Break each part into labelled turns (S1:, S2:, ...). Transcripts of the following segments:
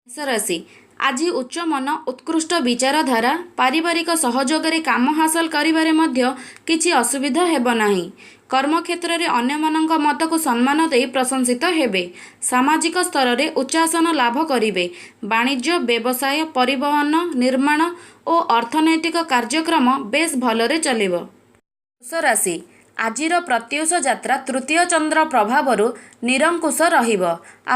S1: ମେଷ ରାଶି, ଆଜି ଉଚ୍ଚ ମନ, ଉତ୍କୃଷ୍ଟ ବିଚାରଧାରା, ପାରିବାରିକ ସହଯୋଗରେ କାମ ହାସଲ କରିବାରେ ମଧ୍ୟ କିଛି ଅସୁବିଧା ହେବ ନାହିଁ। କର୍ମକ୍ଷେତ୍ରରେ ଅନ୍ୟମାନଙ୍କ ମତକୁ ସମ୍ମାନ ଦେଇ ପ୍ରଶଂସିତ ହେବେ। ସାମାଜିକ ସ୍ତରରେ ଉଚ୍ଚାସନ ଲାଭ କରିବେ। ବାଣିଜ୍ୟ, ବ୍ୟବସାୟ, ପରିବହନ, ନିର୍ମାଣ ଓ ଅର୍ଥନୈତିକ କାର୍ଯ୍ୟକ୍ରମ ବେଶ୍ ଭଲରେ ଚାଲିବ। ବୃଷ ରାଶି, ଆଜିର ପ୍ରତ୍ୟୁଷ ଯାତ୍ରା ତୃତୀୟ ଚନ୍ଦ୍ର ପ୍ରଭାବରୁ ନିରଙ୍କୁଶ ରହିବ।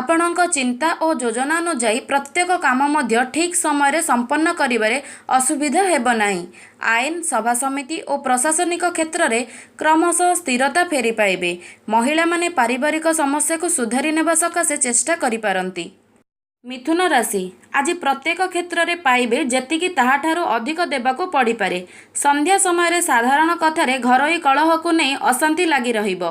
S1: ଆପଣଙ୍କ ଚିନ୍ତା ଓ ଯୋଜନାନୁଯାୟୀ ପ୍ରତ୍ୟେକ କାମ ମଧ୍ୟ ଠିକ୍ ସମୟରେ ସମ୍ପନ୍ନ କରିବାରେ ଅସୁବିଧା ହେବ ନାହିଁ। ଆଇନ, ସଭାସମିତି ଓ ପ୍ରଶାସନିକ କ୍ଷେତ୍ରରେ କ୍ରମଶଃ ସ୍ଥିରତା ଫେରି ପାଇବେ। ମହିଳାମାନେ ପାରିବାରିକ ସମସ୍ୟାକୁ ସୁଧାରି ନେବା ସକାଶେ ଚେଷ୍ଟା କରିପାରନ୍ତି। ମିଥୁନ ରାଶି, ଆଜି ପ୍ରତ୍ୟେକ କ୍ଷେତ୍ରରେ ପାଇବେ ଯେତିକି ତାହାଠାରୁ ଅଧିକ ଦେବାକୁ ପଡ଼ିପାରେ। ସନ୍ଧ୍ୟା ସମୟରେ ସାଧାରଣ କଥାରେ ଘରୋଇ କଳହକୁ ନେଇ ଅଶାନ୍ତି ଲାଗି ରହିବ।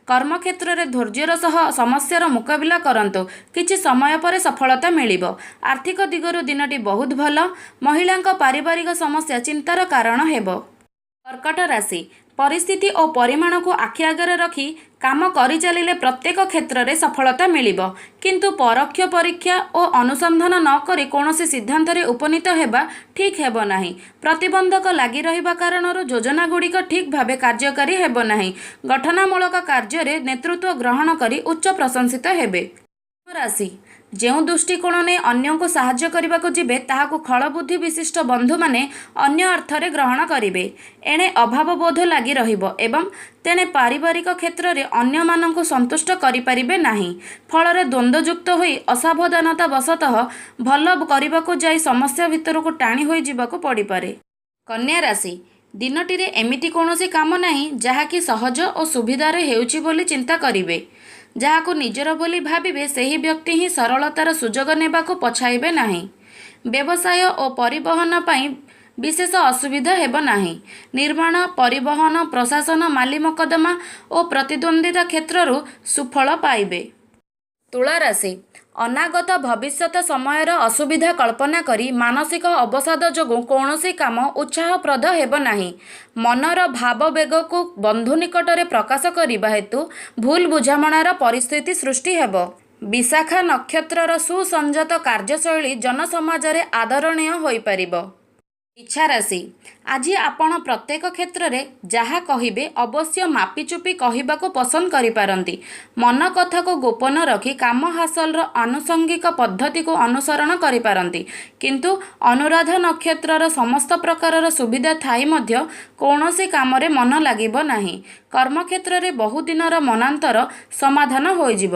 S1: କର୍ମକ୍ଷେତ୍ରରେ ଧୈର୍ଯ୍ୟର ସହ ସମସ୍ୟାର ମୁକାବିଲା କରନ୍ତୁ, କିଛି ସମୟ ପରେ ସଫଳତା ମିଳିବ। ଆର୍ଥିକ ଦିଗରୁ ଦିନଟି ବହୁତ ଭଲ। ମହିଳାଙ୍କ ପାରିବାରିକ ସମସ୍ୟା ଚିନ୍ତାର କାରଣ ହେବ। କର୍କଟ ରାଶି, ପରିସ୍ଥିତି ଓ ପରିମାଣକୁ ଆଖି ଆଗରେ ରଖି କାମ କରିଚାଲିଲେ ପ୍ରତ୍ୟେକ କ୍ଷେତ୍ରରେ ସଫଳତା ମିଳିବ। କିନ୍ତୁ ପରୋକ୍ଷ ପରୀକ୍ଷା ଓ ଅନୁସନ୍ଧାନ ନ କରି କୌଣସି ସିଦ୍ଧାନ୍ତରେ ଉପନୀତ ହେବା ଠିକ୍ ହେବ ନାହିଁ। ପ୍ରତିବନ୍ଧକ ଲାଗି ରହିବା କାରଣରୁ ଯୋଜନାଗୁଡ଼ିକ ଠିକ୍ ଭାବେ କାର୍ଯ୍ୟକାରୀ ହେବ ନାହିଁ। ଗଠନମୂଳକ କାର୍ଯ୍ୟରେ ନେତୃତ୍ୱ ଗ୍ରହଣ କରି ଉଚ୍ଚ ପ୍ରଶଂସିତ ହେବେ। ସିଂହ ରାଶି, ଯେଉଁ ଦୃଷ୍ଟିକୋଣ ନେଇ ଅନ୍ୟଙ୍କୁ ସାହାଯ୍ୟ କରିବାକୁ ଯିବେ, ତାହାକୁ ଖଳବୁଦ୍ଧି ବିଶିଷ୍ଟ ବନ୍ଧୁମାନେ ଅନ୍ୟ ଅର୍ଥରେ ଗ୍ରହଣ କରିବେ। ଏଣେ ଅଭାବବୋଧ ଲାଗି ରହିବ ଏବଂ ତେଣେ ପାରିବାରିକ କ୍ଷେତ୍ରରେ ଅନ୍ୟମାନଙ୍କୁ ସନ୍ତୁଷ୍ଟ କରିପାରିବେ ନାହିଁ। ଫଳରେ ଦ୍ୱନ୍ଦ୍ୱଯୁକ୍ତ ହୋଇ ଅସାବଧାନତା ବଶତଃ ଭଲ କରିବାକୁ ଯାଇ ସମସ୍ୟା ଭିତରକୁ ଟାଣି ହୋଇଯିବାକୁ ପଡ଼ିପାରେ। କନ୍ୟା ରାଶି, ଦିନଟିରେ ଏମିତି କୌଣସି କାମ ନାହିଁ, ଯାହାକି ସହଜ ଓ ସୁବିଧାରେ ହେଉଛି ବୋଲି ଚିନ୍ତା କରିବେ। ଯାହାକୁ ନିଜର ବୋଲି ଭାବିବେ, ସେହି ବ୍ୟକ୍ତି ହିଁ ସରଳତାର ସୁଯୋଗ ନେବାକୁ ପଛାଇବେ ନାହିଁ। ବ୍ୟବସାୟ ଓ ପରିବହନ ପାଇଁ ବିଶେଷ ଅସୁବିଧା ହେବ ନାହିଁ। ନିର୍ମାଣ, ପରିବହନ, ପ୍ରଶାସନ, ମାଲିମକଦ୍ଦମା ଓ ପ୍ରତିଦ୍ୱନ୍ଦ୍ୱିତା କ୍ଷେତ୍ରରୁ ସୁଫଳ ପାଇବେ। ତୁଳା ରାଶି, ଅନାଗତ ଭବିଷ୍ୟତ ସମୟର ଅସୁବିଧା କଳ୍ପନା କରି ମାନସିକ ଅବସାଦ ଯୋଗୁଁ କୌଣସି କାମ ଉତ୍ସାହପ୍ରଦ ହେବ ନାହିଁ। ମନର ଭାବାବେଗକୁ ବନ୍ଧୁ ନିକଟରେ ପ୍ରକାଶ କରିବା ହେତୁ ଭୁଲ ବୁଝାମଣାର ପରିସ୍ଥିତି ସୃଷ୍ଟି ହେବ। ବିଶାଖା ନକ୍ଷତ୍ରର ସୁସଂଯତ କାର୍ଯ୍ୟଶୈଳୀ ଜନସମାଜରେ ଆଦରଣୀୟ ହୋଇପାରିବ। ବିଛା ରାଶି, ଆଜି ଆପଣ ପ୍ରତ୍ୟେକ କ୍ଷେତ୍ରରେ ଯାହା କହିବେ ଅବଶ୍ୟ ମାପିଚୁପି କହିବାକୁ ପସନ୍ଦ କରିପାରନ୍ତି। ମନ କଥାକୁ ଗୋପନ ରଖି କାମ ହାସଲର ଆନୁଷଙ୍ଗିକ ପଦ୍ଧତିକୁ ଅନୁସରଣ କରିପାରନ୍ତି। କିନ୍ତୁ ଅନୁରାଧା ନକ୍ଷତ୍ରର ସମସ୍ତ ପ୍ରକାରର ସୁବିଧା ଥାଇ ମଧ୍ୟ କୌଣସି କାମରେ ମନ ଲାଗିବ ନାହିଁ। କର୍ମକ୍ଷେତ୍ରରେ ବହୁଦିନର ମନାନ୍ତର ସମାଧାନ ହୋଇଯିବ।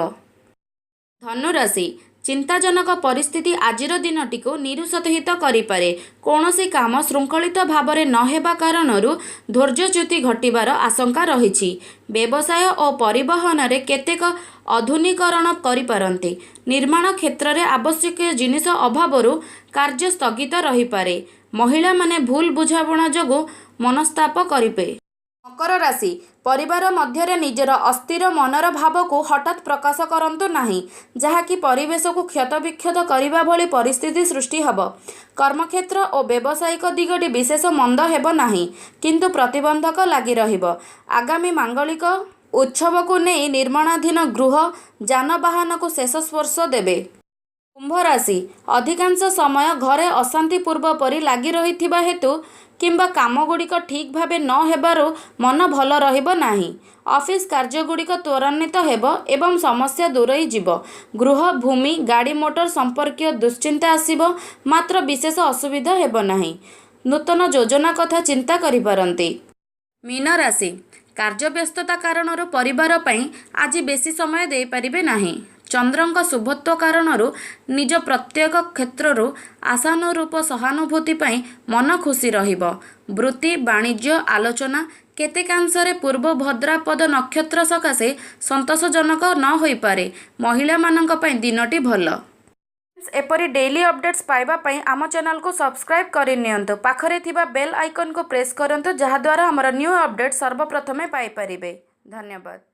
S1: ଧନୁରାଶି, ଚିନ୍ତାଜନକ ପରିସ୍ଥିତି ଆଜିର ଦିନଟିକୁ ନିରୁତ୍ସାହିତ କରିପାରେ। କୌଣସି କାମ ଶୃଙ୍ଖଳିତ ଭାବରେ ନ ହେବା କାରଣରୁ ଧୈର୍ଯ୍ୟଚ୍ୟୁତି ଘଟିବାର ଆଶଙ୍କା ରହିଛି। ବ୍ୟବସାୟ ଓ ପରିବହନରେ କେତେକ ଆଧୁନିକୀକରଣ କରିପାରନ୍ତି। ନିର୍ମାଣ କ୍ଷେତ୍ରରେ ଆବଶ୍ୟକୀୟ ଜିନିଷ ଅଭାବରୁ କାର୍ଯ୍ୟ ସ୍ଥଗିତ ରହିପାରେ। ମହିଳାମାନେ ଭୁଲ ବୁଝାମଣା ଯୋଗୁଁ ମନସ୍ତାପ କରିବେ। ମକର ରାଶି, ପରିବାର ମଧ୍ୟରେ ନିଜର ଅସ୍ଥିର ମନର ଭାବକୁ ହଠାତ୍ ପ୍ରକାଶ କରନ୍ତୁ ନାହିଁ, ଯାହାକି ପରିବେଶକୁ କ୍ଷତବିକ୍ଷତ କରିବା ଭଳି ପରିସ୍ଥିତି ସୃଷ୍ଟି ହେବ। କର୍ମକ୍ଷେତ୍ର ଓ ବ୍ୟବସାୟିକ ଦିଗଟି ବିଶେଷ ମନ୍ଦ ହେବ ନାହିଁ, କିନ୍ତୁ ପ୍ରତିବନ୍ଧକ ଲାଗି ରହିବ। ଆଗାମୀ ମାଙ୍ଗଳିକ ଉତ୍ସବକୁ ନେଇ ନିର୍ମାଣାଧୀନ ଗୃହ, ଯାନବାହନକୁ ଶେଷ ସ୍ପର୍ଶ ଦେବେ। କୁମ୍ଭ ରାଶି, ଅଧିକାଂଶ ସମୟ ଘରେ ଅଶାନ୍ତି ପୂର୍ବପରି ଲାଗି ରହିଥିବା ହେତୁ କିମ୍ବା କାମଗୁଡ଼ିକ ଠିକ୍ ଭାବେ ନ ହେବାରୁ ମନ ଭଲ ରହିବ ନାହିଁ। ଅଫିସ କାର୍ଯ୍ୟଗୁଡ଼ିକ ତ୍ୱରାନ୍ୱିତ ହେବ ଏବଂ ସମସ୍ୟା ଦୂରେଇ ଯିବ। ଗୃହ, ଭୂମି, ଗାଡ଼ିମୋଟର ସମ୍ପର୍କୀୟ ଦୁଶ୍ଚିନ୍ତା ଆସିବ, ମାତ୍ର ବିଶେଷ ଅସୁବିଧା ହେବ ନାହିଁ। ନୂତନ ଯୋଜନା କଥା ଚିନ୍ତା କରିପାରନ୍ତି। ମୀନ ରାଶି, କାର୍ଯ୍ୟବ୍ୟସ୍ତତା କାରଣରୁ ପରିବାର ପାଇଁ ଆଜି ବେଶୀ ସମୟ ଦେଇପାରିବେ ନାହିଁ। ଚନ୍ଦ୍ରଙ୍କ ଶୁଭତ୍ୱ କାରଣରୁ ନିଜ ପ୍ରତ୍ୟେକ କ୍ଷେତ୍ରରୁ ଆଶାନୁରୂପ ସହାନୁଭୂତି ପାଇଁ ମନ ଖୁସି ରହିବ। ବୃତ୍ତି, ବାଣିଜ୍ୟ, ଆଲୋଚନା କେତେକାଂଶରେ ପୂର୍ବ ଭଦ୍ରାପଦ ନକ୍ଷତ୍ର ସକାଶେ ସନ୍ତୋଷଜନକ ନ ହୋଇପାରେ। ମହିଳାମାନଙ୍କ ପାଇଁ ଦିନଟି ଭଲ। ଏପରି ଡେଇଲି ଅପଡେଟ୍ସ ପାଇବା ପାଇଁ ଆମ ଚ୍ୟାନେଲକୁ ସବସ୍କ୍ରାଇବ୍ କରିନିଅନ୍ତୁ। ପାଖରେ ଥିବା ବେଲ୍ ଆଇକନ୍କୁ ପ୍ରେସ୍ କରନ୍ତୁ, ଯାହାଦ୍ୱାରା ଆମର ନ୍ୟୁ ଅପଡେଟ୍ ସର୍ବପ୍ରଥମେ ପାଇପାରିବେ। ଧନ୍ୟବାଦ।